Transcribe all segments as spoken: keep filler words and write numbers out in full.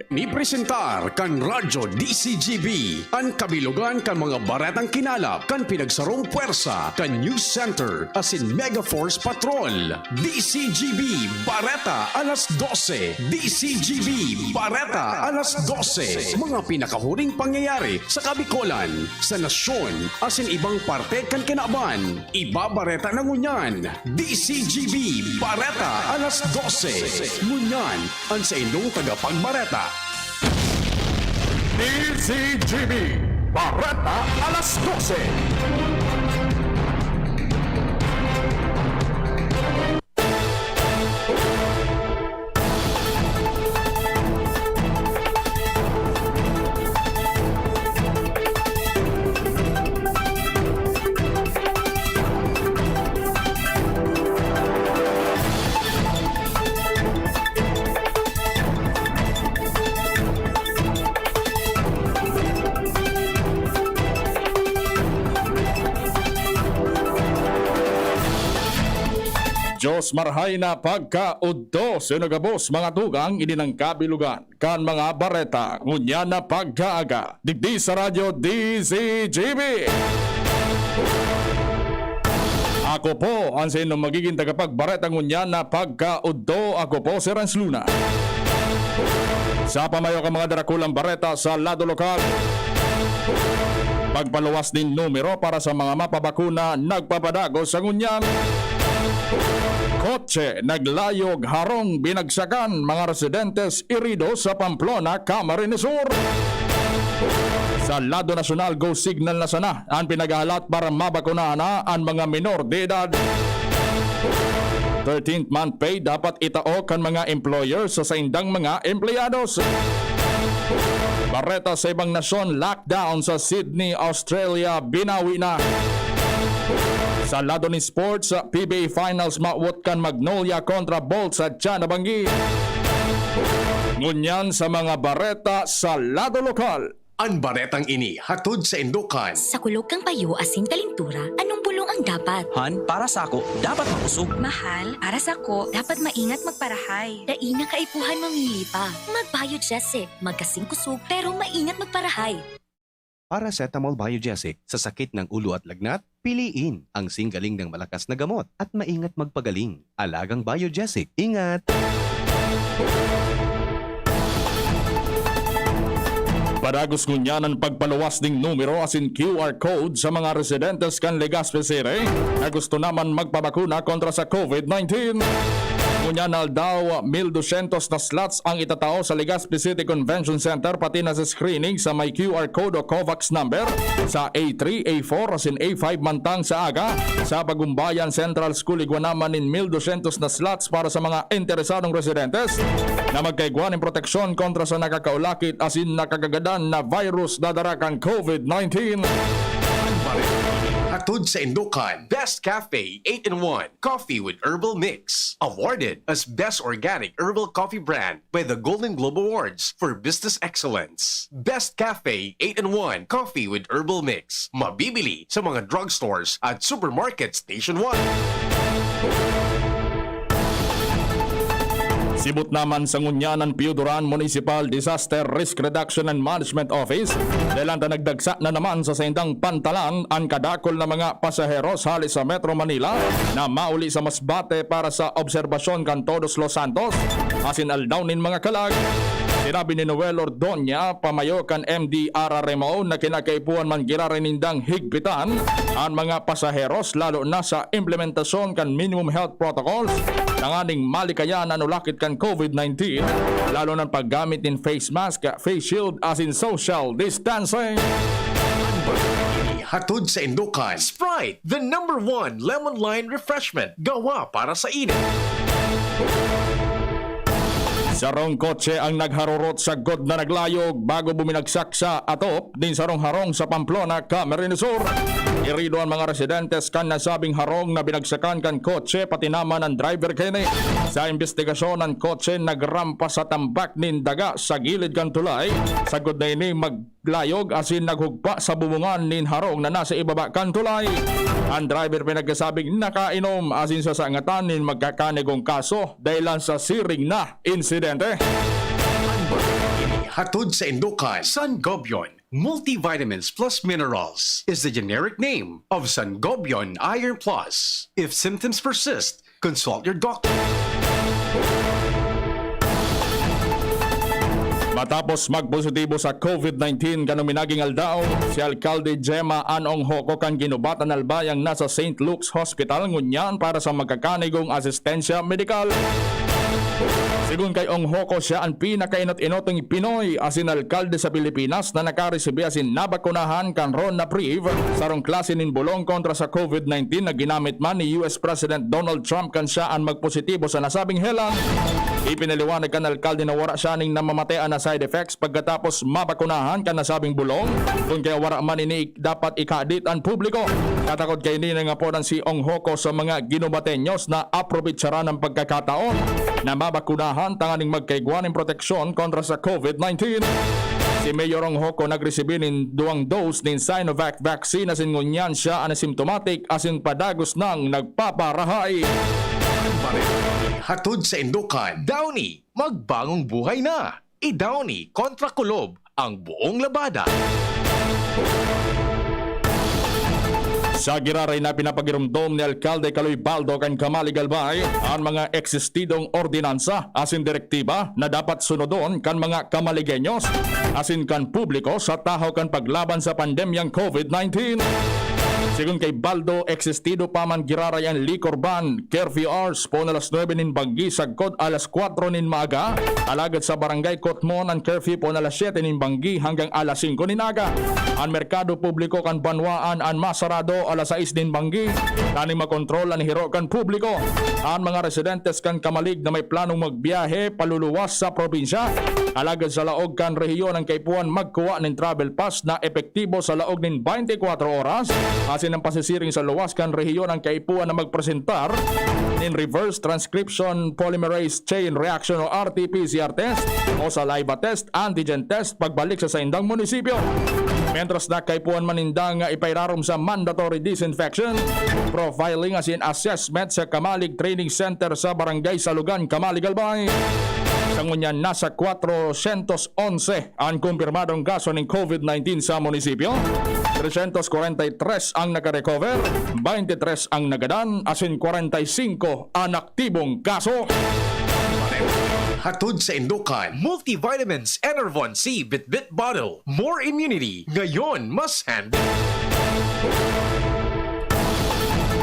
Mipresentar kan Radyo D C G B an kabilogan kan mga baretang kinalap kan pinagsarong pwersa kan News Center asin Mega Force Patrol. D C G B Bareta alas dose. D C G B Bareta alas dose. Mga pinakahuring pangyayari sa Kabikolan, sa nasyon, asin ibang parte kan kinaban. Ibabareta na ngunyan. D C G B Bareta alas dose. Ngunyan, an saindong tagapagbareta. D C G B Bareta alas dose. Dios marhay na pagkaudto, sa nagabos, mga tugang, ini an kabilogan kan mga bareta ngunyan na pagkaaga, digdi sa Radyo D Z G B. Ako po an saindong magiging tagapagbareta ngunyan na pagkaudto. Ako po si Renz Luna. Sa pamayo kan mga darakulang bareta sa lado lokal, pagpaluwas nin numero para sa mga mapabakuna nagpapadagos sa ngunyan. Kotse naglayog, harong binagsakan, mga residentes irido sa Pamplona, Camarines Sur. Sa lado nasyonal, go signal na sana an pinaghahalat para mabakunahan na an mga menor de edad. Thirteenth month pay dapat itao kan mga employer sa saindang mga empleyados. Bareta sa ibang nasyon, lockdown sa Sydney, Australia, binawi na. Sa lado nin sports, P B A Finals, mawot kan Magnolia kontra Bolt sa tiyan na banggi. Ngunyan sa mga bareta sa lado lokal. An baretang ini hatod saindo kan. Sa kulog kan payo asin kalentura, anong bulong ang dapat? Han, para sako, dapat makosog. Mahal, para sako, dapat maingat magparahay. Dai na kaipuhan mamili pa. Mag-Biogesic. Magkasing kusog, pero maingat magparahay. Paracetamol Biogesic sa sakit ng ulo at lagnat, piliin ang singgaling ng malakas na gamot at maingat magpagaling. Alagang Biogesic. Ingat! Padagos ngunyan an pagpaluwas nin numero asin Q R code sa mga residentes kan Legazpi City na gusto naman magpabakuna kontra sa COVID nineteen. Ngunyan na aldaw, mil dosyentos na slots ang itatao sa Legazpi City Convention Center, pati na sa screening sa may Q R code o COVAX number sa A three, A four asin A five mantang sa aga. Sa Bagumbayan Central School, igwa naman nin mil dosyentos na slots para sa mga interesadong residentes na magkaigwa nin proteksyon kontra sa nakakaulakit asin nakagagadan na virus na dara kan COVID nineteen. Hatod saindo kan Best Cafe eight-in-one Coffee with Herbal Mix, awarded as Best Organic Herbal Coffee Brand by the Golden Globe Awards for Business Excellence. Best Cafe eight-in-one Coffee with Herbal Mix, mabibili sa mga drugstores at supermarkets nationwide. Sibot naman sa ngunyan an Pioduran Municipal Disaster Risk Reduction and Management Office, dahil ta nagdagsa na naman sa saindang pantalan an kadakul na mga pasaheros hale sa Metro Manila na mauli sa Masbate para sa obserbasyon kan Todos los Santos asin Aldaw nin mga Kalag. Sinabi ni Noel Ordoña, pamayo kan M D R R M O, na kinakaipuhan man giraray nindang higpitan an mga pasaheros, lalo na sa implementasyon kan minimum health protocols tanganing malikayan an ulakit kan COVID nineteen, lalo na paggamit nin face mask, face shield asin social distancing. Hatod saindo kan Sprite, the number one lemon lime refreshment, gawa para sa init. Sarong kotse ang nagharurot sagkod na naglayog bago buminagsak sa atop nin sarong harong sa Pamplona, Camarines Sur. Irido an mga residentes kan nasabing harong na binagsakan kan kotse, pati naman an driver kaini. Sa imbestigasyon, an kotse nagrampas sa tambak nin daga sa gilid kan tulay. Sagkod na ini, mag- layog asin naghugpa sa bubungan nin harong na nasa ibaba kan tulay. An driver pinagkasabing nakainom asin sasangatan nin magkakanigong kaso dahilan sa siring na insidente. Hatod sa Indokan, Sangobion Multivitamins Plus Minerals is the generic name of Sangobion Iron Plus. If symptoms persist, consult your doctor. Matapos magpositibo sa COVID nineteen kanong minaging aldaw, si Alkalde Gemma Ann Onghoco kan Guinobatan, Albay, ang nasa Saint Luke's Hospital ngunyan para sa magkakanigong asistensya medikal. Sigon kay Onghoco, siya an pinakainot-inotong Pinoy asin alkalde sa Pilipinas na nakaresibi asin nabakunahan kan Ronapriv, sarong klase nin bulong kontra sa COVID nineteen na ginamit man ni U S President Donald Trump kan siya an magpositibo sa nasabing helang. Ipinaliwanag kan alkalde na wara siya ning namamatean na side effects pagkatapos mabakunahan kan nasabing bulong. Kun kaya wara man ini dapat ikahadit an publiko. Katakod kaini, nangapodan si Onghoco sa mga Guinobateños na aprobetsaran ang pagkakataon na mabakunahan tanganing magkaigwa nin proteksyon kontra sa COVID nineteen. Si Mayor Onghoco nagresibi nin duwang dose nin Sinovac vaccine asin ngunyan siya an asymptomatic asin padagos nang nagpaparahay. Hatod sa Indokan, Downy, magbangong buhay na! I-Downy kontra kulob ang buong labada. Sa giraray na pinapagiromdom ni Alkalde Kaloy Baldo kan Kamalig, Albay an mga eksistidong ordinansa asin direktiba na dapat sunodon kan mga Kamaligeños asin kan publiko sa tahaw kan paglaban sa pandemyang COVID nineteen. Sigon kay Baldo, existido pa man giraray an liquor ban, curfew hours poon alas nuebe nin banggi sagkod alas kwatro nin maaga, alagad sa Barangay Cotmon an curfew poon alas siyete nin banggi hanggang alas singko nin aga. An merkado publiko kan banwaan an masarado alas sais nin banggi, tanganing makontrol an hiro kan publiko. An mga residentes kan Kamalig na may planong magbiyahe paluluwas sa probinsya, alagad sa laog kan rehiyon an kaipuhan magkuha nin travel pass na epektibo sa laog nin baynte kwatro oras, asin an pasisiring sa luwas kan rehiyon an kaipuhan na magpresentar nin reverse transcription polymerase chain reaction o R T P C R test o saliva test, antigen test pagbalik sa saindang munisipyo. Mientras na kaipuhan man ninda nga ipairarom sa mandatory disinfection, profiling asin assessment sa Kamalig Training Center sa Barangay Salugan, Kamalig, Albay. Sa ngunyan, nasa kwatro syentos onse an kumpirmadong kaso nin COVID nineteen sa munisipyo. Tresyentos kwarenta y tres ang nakarecover, baynte tres ang nagadan, asin kwarenta y singko an aktibong kaso. Hatod sa Indokan, Multivitamins Enervon C Bitbit Bottle. More immunity, ngayon mas handy.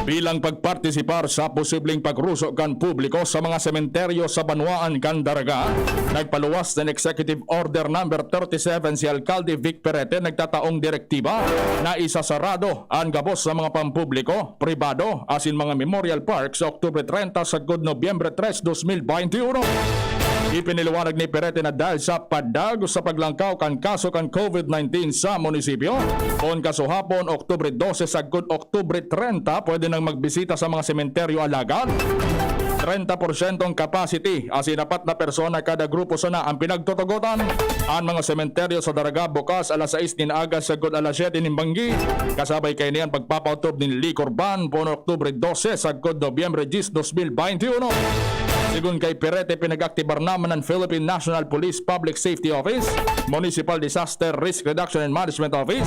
Bilang pagpartisipar sa posibleng pagruso kan publiko sa mga sementeryo sa banwaan kan Daraga, nagpaluwas nin Executive Order Number thirty-seven si Alkalde Vic Perete, nagtataong direktiba na isasarado an gabos sa mga pampubliko, pribado, asin mga memorial park sa Oktubre treinta sagkod Nobyembre tres, dos mil baynte uno. Ipinaliwanag ni Perete na dahil sa padagos sa paglangkaw kan kaso kan COVID nineteen sa munisipyo, kun kasuhapon, Oktubre dose sagkod Oktubre treinta, pwede nang magbisita sa mga sementeryo, alagad treinta porsyento ang capacity, asin apat na persona kada grupo sana ang pinagtutugotan. An mga sementeryo sa Daraga bukas alas sais nin aga sagkod alas siyete nin banggi, kasabay kaini an pagpapaotob nin liquor ban poon Oktubre dose sagkod Nobyembre diyes, dos mil baynte uno. Sigon kay Perete, pinag-aktibar naman an Philippine National Police Public Safety Office, Municipal Disaster Risk Reduction and Management Office,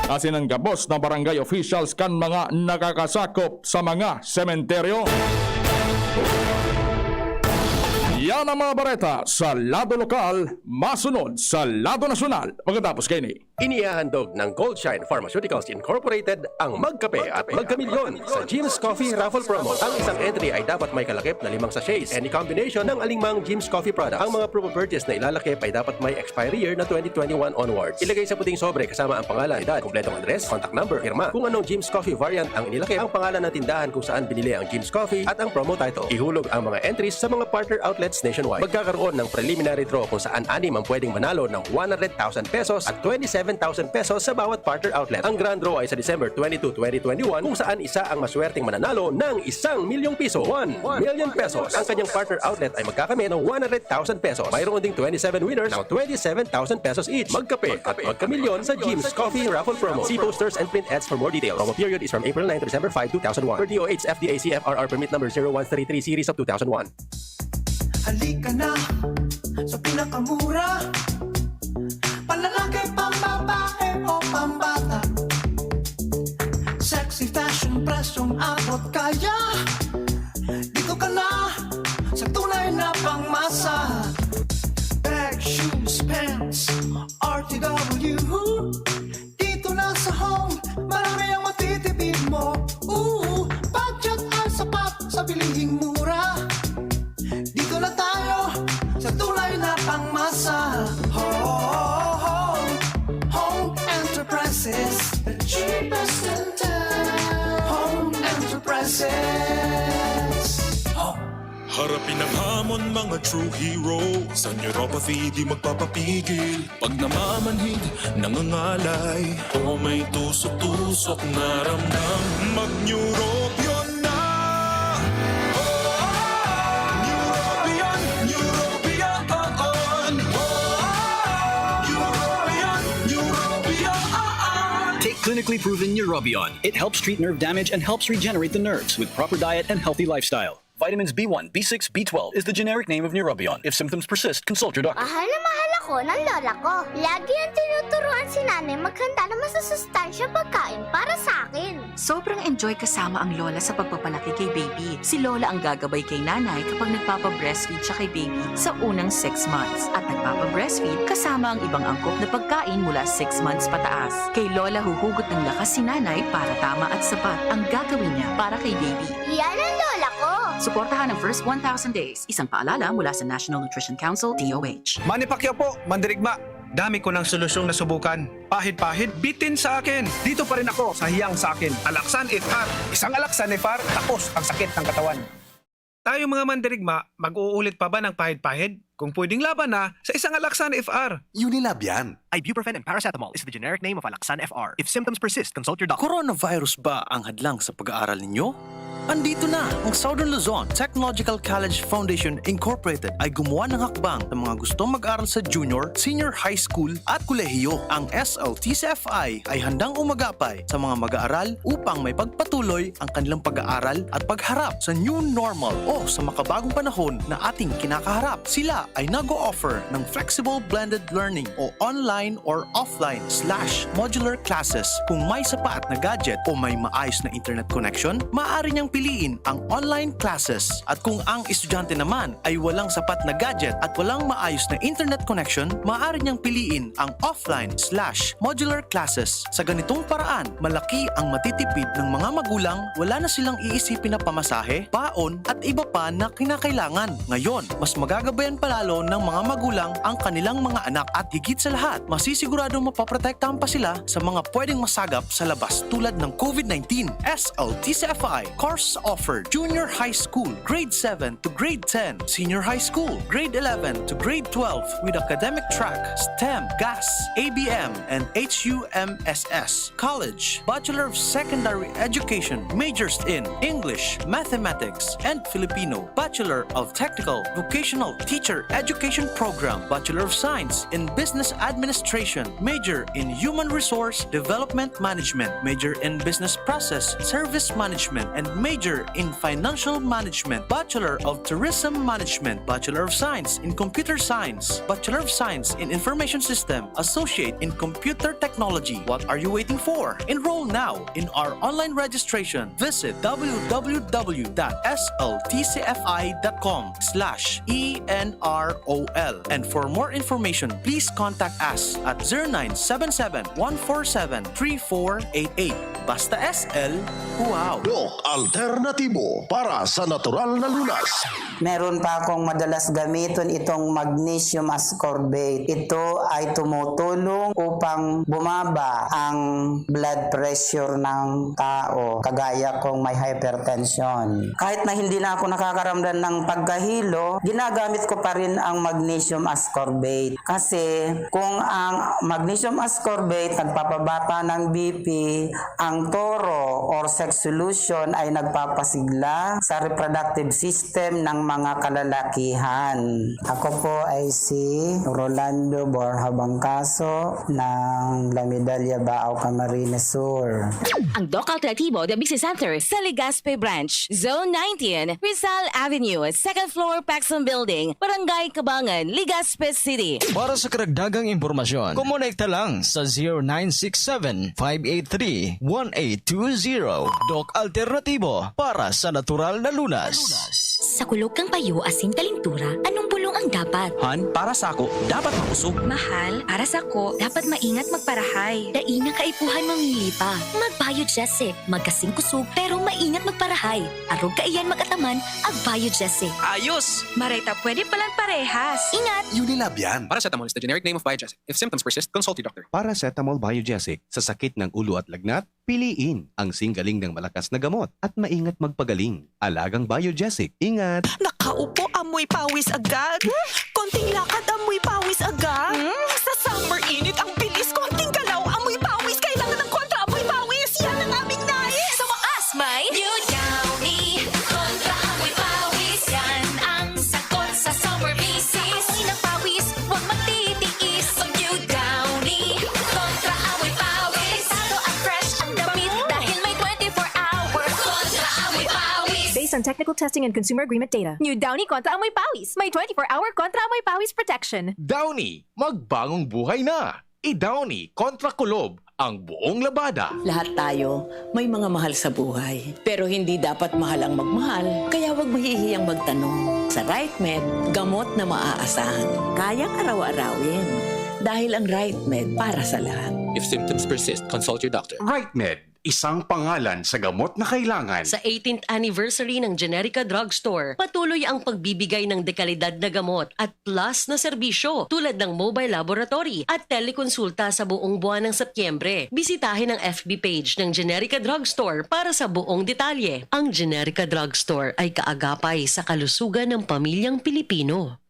asin an gabos na barangay officials kan mga nakakasakop sa mga sementeryo. Yan ang mga bareta sa lado lokal, masunod sa lado nasyonal. Pagkatapos kaini. Inihahandog ng Goldshine Pharmaceuticals Incorporated ang Magkape at Magkamilyon sa Jim's Coffee Raffle Promo. Ang isang entry ay dapat may kalakip na limang sachets, any combination ng alingmang Jim's Coffee product. Ang mga proof of purchase na ilalakip ay dapat may expiry year na twenty twenty-one onwards. Ilagay sa puting sobre kasama ang pangalan, edad, kompletong address, contact number, pirma, kung anong Jim's Coffee variant ang inilakip, ang pangalan ng tindahan kung saan binili ang Jim's Coffee, at ang promo title. Ihulog ang mga entries sa mga partner outlets nationwide. Magkakaroon ng preliminary draw kung saan anim ang pwedeng manalo ng one hundred thousand pesos at twenty-seven thousand pesos sa bawat partner outlet. Ang grand draw ay sa December twenty-two, twenty twenty-one, kung saan isa ang maswerteng mananalo ng isang milyong piso, one million pesos. Ang kanyang partner outlet ay magkakamit ng one hundred thousand pesos. Mayroon ding twenty-seven winners ng twenty-seven thousand pesos each. Magkape at magkamilyon sa Jim's Coffee Raffle Promo. See posters and print ads for more details. Promo period is from April nine to December five, two thousand one. Per D O H F D A C F R R permit number zero one three three series of two thousand one. Halika na sa pinakamura. Pants, R T W. Dito na sa Home, marami ang matitipid mo. Oo, budget ang sapat sa bilihing mura. Dito na tayo sa tunay na pangmasa. Home, Home Enterprises, the cheapest in town. Home Enterprises. Home. Harapin ang hamon, mga true hero. Sa neuropathy, di magpapapigil. Pag namamanhid, nangangalay, o may tusok-tusok na ramdam, mag-Neurobion na! Oh, Neurobion, Neurobion, oh, oh. Neurobion, Neurobion, oh, oh. Take clinically proven Neurobion. It helps treat nerve damage and helps regenerate the nerves with proper diet and healthy lifestyle. Vitamins B one, B six, B twelve is the generic name of Neurobion. If symptoms persist, consult your doctor. Mahal na mahal ako ng lola ko. Lagi ang tinuturuan si nanay maghanda ng masusustansyang pagkain para sa akin. Sobrang enjoy kasama ang lola sa pagpapalaki kay baby. Si lola ang gagabay kay nanay kapag nagpapa-breastfeed siya kay baby sa unang six months. At nagpapa-breastfeed kasama ang ibang angkop na pagkain mula six months pataas. Kay lola huhugot ng lakas si nanay para tama at sapat ang gagawin niya para kay baby. Yan ang lola ko. Suportahan ang first one thousand days. Isang paalala mula sa National Nutrition Council, D O H. Manny Pacquiao po, mandirigma. Dami ko ng solusyong nasubukan. Pahid-pahid, bitin sa akin. Dito pa rin ako sa hiyang sa akin. Alaxan F R. Isang Alaxan F R, tapos ang sakit ng katawan. Tayo mga mandirigma, mag-uulit pa ba ng pahid-pahid? Kung pwedeng laban na, sa isang Alaxan F R. Unilab yan. Ibuprofen and paracetamol is the generic name of Alaxan F R. If symptoms persist, consult your doctor. Coronavirus ba ang hadlang sa pag-aaral ninyo? Andito na! Ang Southern Luzon Technological College Foundation Incorporated ay gumawa ng hakbang sa mga gustong mag-aral sa junior, senior high school at kolehiyo. Ang S L T C F I ay handang umagapay sa mga mag-aaral upang may pagpatuloy ang kanilang pag-aaral at pagharap sa new normal o sa makabagong panahon na ating kinakaharap. Sila ay nag-o-offer ng flexible blended learning o online or offline slash modular classes. Kung may sapat na gadget o may maayos na internet connection, maaari niyang piliin ang online classes. At kung ang estudyante naman ay walang sapat na gadget at walang maayos na internet connection, maaari niyang piliin ang offline slash modular classes. Sa ganitong paraan, malaki ang matitipid ng mga magulang, wala na silang iisipin na pamasahe, baon at iba pa na kinakailangan. Ngayon, mas magagabayan pa lalo ng mga magulang ang kanilang mga anak at higit sa lahat, masisiguradong mapoprotektahan pa sila sa mga pwedeng masagap sa labas tulad ng COVID nineteen. S L T C F I course offered: Junior High School, Grade seven to Grade ten, Senior High School, Grade eleven to Grade twelve with academic track STEM, GAS, A B M, and H U M S S. College, Bachelor of Secondary Education, majors in English, Mathematics, and Filipino, Bachelor of Technical Vocational Teacher Education Program, Bachelor of Science in Business Administration, major in Human Resource Development Management, major in Business Process Service Management, and major in Financial Management, Bachelor of Tourism Management, Bachelor of Science in Computer Science, Bachelor of Science in Information System, Associate in Computer Technology. What are you waiting for? Enroll now in our online registration. Visit w w w dot s l t c f i dot com slash e n r o l. And for more information, please contact us at zero nine seven seven, one four seven, three four eight eight. Basta S L, wow! Doc Alternatibo para sa natural na lunas. Meron pa akong madalas gamiton itong magnesium ascorbate. Ito ay tumutulong upang bumaba ang blood pressure ng tao, kagaya kong may hypertension. Kahit na hindi na ako nakakaramdam ng pagkahilo, ginagamit ko pa rin ang magnesium ascorbate. Kasi kung ang magnesium ascorbate nagpapababa ng B P, ang toro or sex solution ay nagpapasigla sa reproductive system ng mga kalalakihan. Ako po ay si Rolando Borja Bangkaso ng La Medalla, Baao, Camarines Sur. Ang Doc Alternatibo The Business Center sa Legazpi Branch, Zone nineteen, Rizal Avenue, second floor, Paxson Building, Barangay Cabangan, Legazpi City. Para sa karagdagang impormasyon, kumonekta lang sa zero nine six seven, five eight three, one eight two zero. Doc Alternatibo para sa natural na lunas. Sa kulog kan payo asin kalintura, anong bulong ang Apat. Han, para sako, dapat makusog. Mahal, para sako, dapat maingat magparahay. Dai na kaipuhan mamili pa. Mag-Biogesic. Magkasing kusog, pero maingat magparahay. Arog kaiyan mag-ataman, ag-Biogesic. Ayos! Maray ta pwede palan parehas. Ingat! Unilab yan. Paracetamol is the generic name of Biogesic. If symptoms persist, consult your doctor. Paracetamol Biogesic. Sa sakit ng ulo at lagnat, piliin ang singgaling ng malakas na gamot at maingat magpagaling. Alagang Biogesic. Ingat! Nakaupo, amoy pawis agad. Konting lakad, amoy pawis agad. Sa summer init, ang bilis. Konting galaw, amoy pawis. Kailangan ng kontra amoy pawis. Yan ang aming nais. Sa wakas, may New Downy Kontra Amoy Pawis. Yan ang sagot sa summer bisis. Amoy ng pawis, huwag magtitiis. Mag New Downy Kontra Amoy Pawis. Delikado at fresh ang damit dahil may twenty-four hour Kontra Amoy Pawis. Based on technical testing and consumer agreement data. New Downy Kontra Amoy Pawis. May twenty-four hour Kontra Amoy Pawis protection. Downy, magbangong buhay na! I-Downy kontra kulob ang buong labada. Lahat tayo may mga mahal sa buhay, pero hindi dapat mahal ang magmahal, kaya huwag mahihiyang magtanong. Sa RightMed, gamot na maaasahan, kayang araw-arawin. Dahil ang RightMed para sa lahat. If symptoms persist, consult your doctor. RightMed, isang pangalan sa gamot na kailangan. Sa eighteenth anniversary ng Generica Drugstore, patuloy ang pagbibigay ng dekalidad na gamot at plus na serbisyo tulad ng mobile laboratory at telekonsulta sa buong buwan ng Setyembre. Bisitahin ang F B page ng Generica Drugstore para sa buong detalye. Ang Generica Drugstore ay kaagapay sa kalusugan ng pamilyang Pilipino.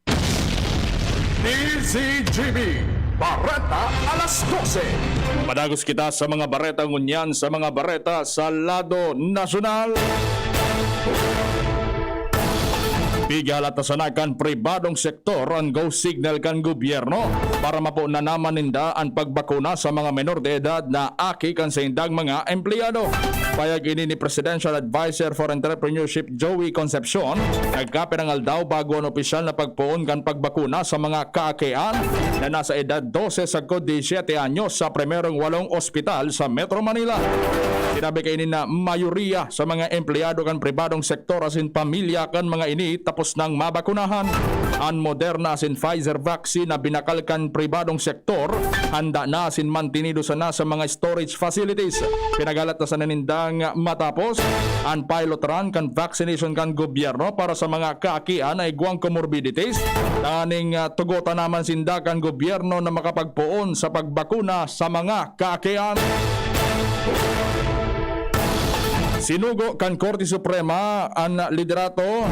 D Z G B, Bareta alas dose. Madagos kita sa mga bareta ngunyan sa mga bareta sa lado nasyonal. Pigalat na sana kan pribadong sektor an go signal kan gobyerno para mapo na naman ninda an pagbakuna sa mga menor de edad na aki kan saindang mga empleyado. Payag ini ni Presidential Adviser for Entrepreneurship Joey Concepcion, nagkapirang aldaw bago an opisyal na pagpoon kan pagbakuna sa mga kaakian na nasa edad dose sagkod disisyete anyos sa primerong walong ospital sa Metro Manila. Sinabi kaini na mayoriya sa mga empleyado kan pribadong sektor asin pamilya kan mga ini tapos nang mabakunahan. An Moderna asin Pfizer vaccine na binakal kan pribadong sektor, handa na asin mantinido sana sa mga storage facilities. Pinagalat na sana nindang matapos an pilot run kan vaccination kan gobyerno para sa mga kaakian na igwang comorbidities, tanganing, ah, tugotan naman sinda kan gobyerno na makapagpoon sa pagbakuna sa mga kaakian. Sinugo kan Korte Suprema an liderato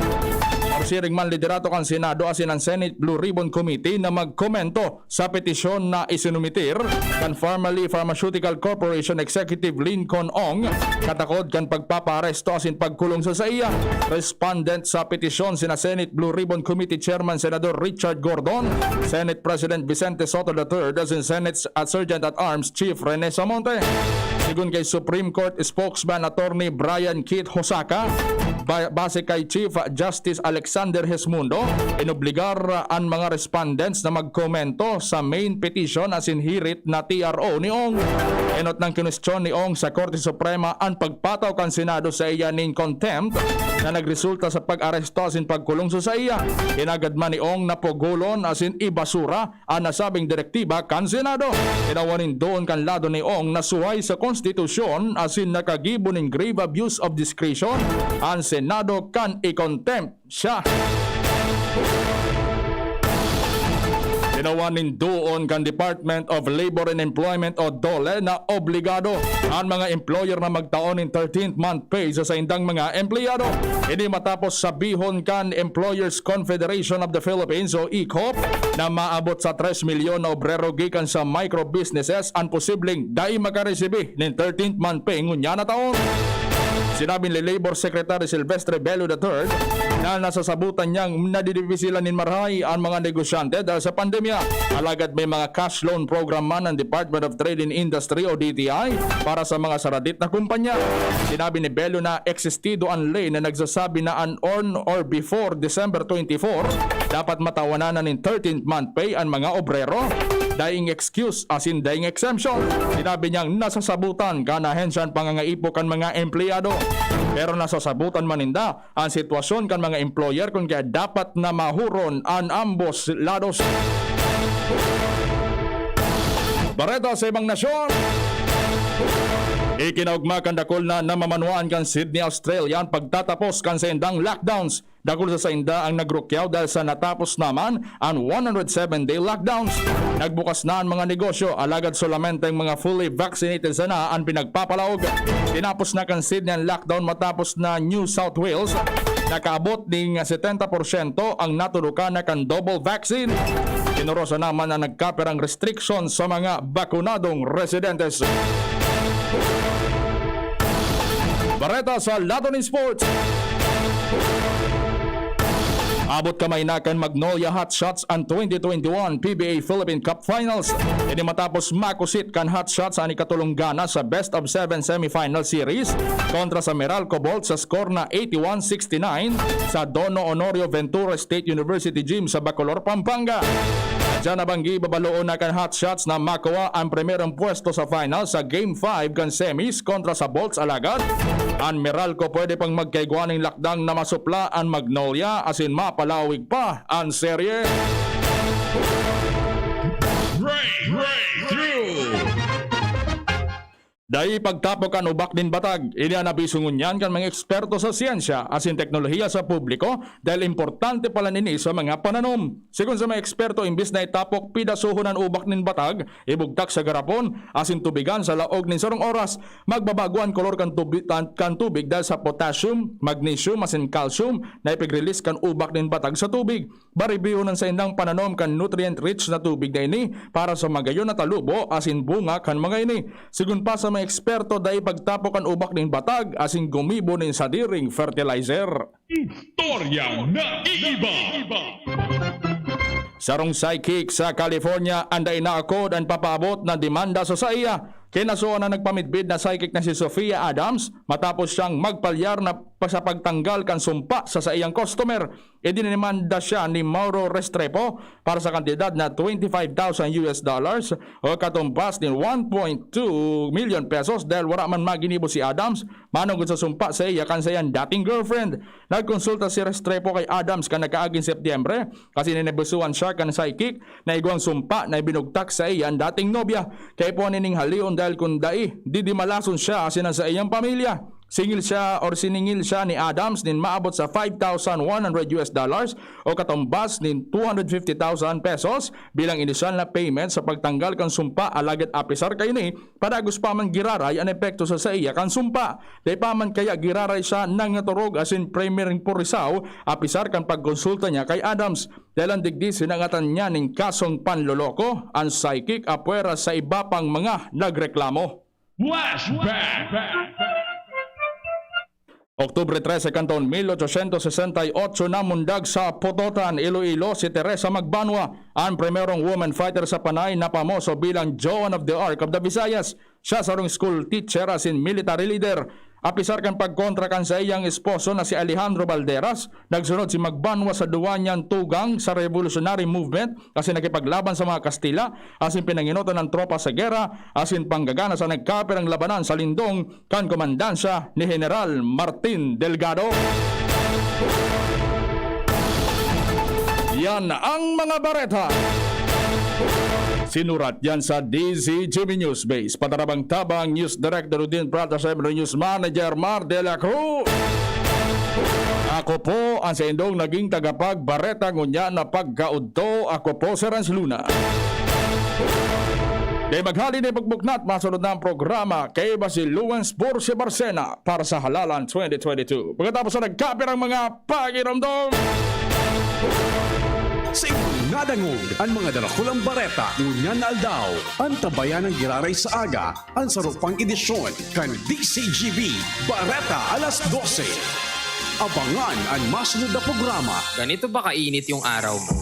or siring man liderato kan Senado asin an Senate Blue Ribbon Committee na magkomento sa petisyon na isinumitir kan Farmally Pharmaceutical Corporation Executive Lincoln Ong katakod kan pagpapaaresto asin pagkulong sa saiya. Respondent sa petisyon sina Senate Blue Ribbon Committee Chairman Senador Richard Gordon, Senate President Vicente Sotto the third asin Senate at Sergeant at Arms Chief Rene Samonte. Sigon kay Supreme Court Spokesman Attorney Brian Keith Hosaka, ba- base kay Chief Justice Alexander Hesmundo, inobligar an mga respondents na magkomento sa main petition asin hirit na T R O ni Ong. Enot nang kinwestiyon ni Ong sa Korte Suprema an pagpataw kan Senado sa iya nin contempt na nagresulta sa pag-aresto asin pagkulong sa saiya. Hinagad man ni Ong na pugolon asin ibasura an nasabing direktiba kan Senado. Tinawan nin doon kan lado ni Ong na suhay sa konstitusyon asin nakagibo nin grave abuse of discretion an Senado kan i-contempt siya. Tinawan nin doon kan Department of Labor and Employment o DOLE na obligado an mga employer na magtao nin thirteenth month pay sa saindang mga empleyado. Ini matapos sabihon kan Employers Confederation of the Philippines o ECOP na maabot sa tres milyon na obrero gikan sa micro businesses an posibleng dai makaresibi nin thirteenth month pay ngunyan na taon. Sinabi ni Labor Secretary Silvestre Bello the third na nasasabutan niyang nadidipisilan nin marahay an mga negosyante dahil sa pandemya. Alagad may mga cash loan program man ang Department of Trade and Industry o D T I para sa mga saradit na kumpanya. Sinabi ni Bello na existido an ley na nagsasabi na an on or before December twenty-four, dapat matawanan na nin thirteenth month pay an mga obrero. daing excuse asin daing exemption. Sinabi niyang nasasabutan kan ahensya an pangangaipo kan mga empleyado. Pero nasasabutan man ninda an sitwasyon kan mga employer kun kaya dapat na mahuron an ambos lados. Bareta sa ibang nasyon. Ikinaugma kan dakul na namamanwaan kan Sydney, Australia, an pagtatapos kan saindang lockdowns. Dakul sa sainda ang nagrukyaw dahil sa natapos naman an one hundred seven day lockdowns. Nagbukas na an mga negosyo, alagad solamente ang mga fully vaccinated sana an pinagpapalaog. Tinapos na kan Sydney an lockdown matapos na New South Wales nakaabot ning setenta porsyento ang natudukan na kan double vaccine. Kinorosa naman ang nagkapirang restriction sa mga bakunadong residentes. Bareta sa Lato nin Sports. Abot kamay na kan Magnolia Hotshots an twenty twenty-one P B A Philippine Cup Finals. Ini matapos makusit kan Hotshots an ikatulong gana sa best of seven semifinal series kontra sa Meralco Bolts sa score na eighty-one sixty-nine sa Dono Honorio Ventura State University Gym sa Bacolor, Pampanga. Diyan nabanggi, babaloon na kan Hotshots na makuha ang primerong pwesto sa final sa Game five kan semis kontra sa Bolts, alagad an Meralco pwede pang magkaigwa ning lakdang na masupla an Magnolia asin mapalawig pa an serye. Break, breakthrough. Dai pagtapok kan ubak nin batag. Ini an abiso ngunyan kan mga eksperto sa siyensya asin teknolohiya sa publiko, dahil importante palan ini sa mga pananom. Sigon sa mga eksperto, imbis na itapok, pidasohon an ubak nin batag, ibugtak sa garapon, asin tubigan sa laog nin sarong oras. Magbabago an kolor kan tubi-, kan, kan tubig dahil sa potassium, magnesium, asin calcium na ipig-release kan ubak nin batag sa tubig. Baribihon an saindang pananom kan nutrient-rich na tubig na ini para sa magayon na talubo asin bunga kan mga ini. Sigon pa sa mga eksperto, dai pagtapok an ubak nin batag asin gumibo nin sadiring fertilizer. Istoryang naiiba. Sarong psychic sa California an dai naakod an papaabot na demanda sa saiya. Kinasuhan an nagpamidbid na psychic na si Sofia Adams matapos siyang magpalyar na pa-, sa pagtanggal kan sumpa sa saiyang customer. Idinemanda siya ni Mauro Restrepo para sa kantidad na twenty-five thousand U S dollars o katumbas nin one point two million pesos dahil wara man maginibo si Adams manongod sa sumpa sa iya kan saiyang dating girlfriend. Nagkonsulta si Restrepo kay Adams kan nakaaging Setyembre, kasi ninibusuhan siya kan psychic na igwang sumpa na ibinugtak sa iya an dating nobya. Kaipuhan nining halion dahil kun dai, didimalason siya asin an saiyang pamilya. Singil siya or siningil siya ni Adams nin maabot sa five thousand one hundred U S dollars o katumbas nin two hundred fifty thousand pesos bilang inisyal na payment sa pagtanggal kan sumpa, alagad apisar kaini, padagos pa man giraray an epekto sa saiya kan sumpa. Dai pa man kaya giraray siya nangatorog asin primering purisaw, apisar kan pagkonsulta niya kay Adams. Dahil an digdi sinangatan niya nin kasong panloloko, an psychic apwera sa iba pang mga nagreklamo. Flashback! Oktubre trese kan taon mil ochocientos sesenta y ocho, namundag sa Pototan, Iloilo, si Teresa Magbanua, an primerong woman fighter sa Panay na pamoso bilang Joan of the Arc of the Visayas. Siya sarong school teacher asin military leader. Apisar kan pagkontra kan saiyang esposo na si Alejandro Balderas, nagsunod si Magbanua sa duwa niyang tugang sa revolutionary movement asin nakipaglaban sa mga Kastila asin pinangenotan an tropa sa gera asin panggagana sa nagkapirang labanan sa lindong kan komandansya ni General Martin Delgado. Yan ang mga bareta. Sinurat yan sa D Z G B News Base. Patarabang-tabang, News Director Rudin Prada, siyempre News Manager Mar de la Cruz. Ako po ang sa indong naging tagapagbareta ngunyan na pagkaudto. Ako po si Renz Luna. Dai maghali na ipagbuknat, masunod na ang programa. Kaiba si Luwens Porcia Barcena para sa Halalan twenty twenty-two. Pagkatapos na nagkapirang mga pagiromdom. Sa inyong nadangog an mga darakulang bareta ngunyan na aldaw, antabayan an giraray sa aga an sarong pang edisyon kan D Z G B Bareta alas dose. Abangan an masunod na programa. Ganito ba kainit yung araw mo?